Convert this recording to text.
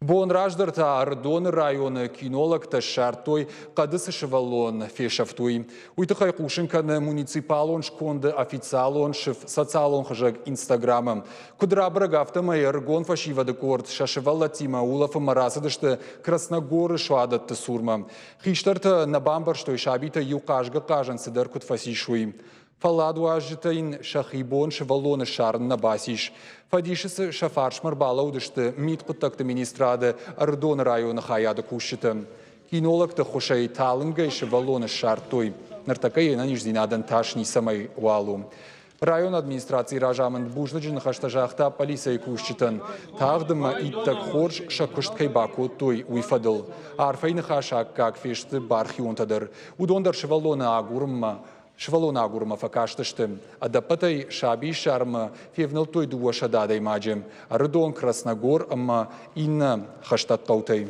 Бон раздӕр та Ӕрыдоны районы кинологтӕ ссардтой, хъӕды цы сывӕллон фесӕфт, уый. Уый тыххӕй хъусын кӕны муниципалон сконды официалон сыф социалон хызӕг Инстаграмы. Куыд рабӕрӕг, афтӕмӕй ӕрыгон фӕсивӕды къорд сӕ сывӕллӕттимӕ улӕфынмӕ рацыдысты Красногоры суадӕтты цурмӕ. Хистӕртӕ нӕ бамбӕрстой, сабитӕ иу хъазгӕ-хъазын цыдӕр куыд фӕцис, уый. Фӕлладуадзджытӕ йын сӕхи бон сывӕллоны ссарын нӕ бацис. Фӕдисы сӕ фарсмӕ ӕрбалӕудысты мидхъуыддӕгты министрады Ӕрыдоны районы хайады кусджытӕ. Кинологты ххуысӕй талынгӕй сывӕллоны ссардтой. Ныртӕккӕ йе нӕниздзинадӕн тас ницӕмӕй уал у. Районы администрацийы разамынд бузныджы ныхӕстӕ загъта пъӕлицӕйы кусджытӕн, тагъд ӕмӕ иттӕг хорз сӕ куыст кӕй бакодтой, уый фӕдыл. Арфӕйы ныхасы аккаг фесты бархионтӕ дӕр. Уыдон дӕр сывӕллоны агурынмӕ Сывӕллоны агурынмӕ фӕкастысты. Ӕдӕппӕтӕй сабийы сӕрмӕ февнӕлдтой 200 адӕймаджы Ӕрыдон, Красногор ӕмӕ иннӕ хӕстӕг хъӕутӕй.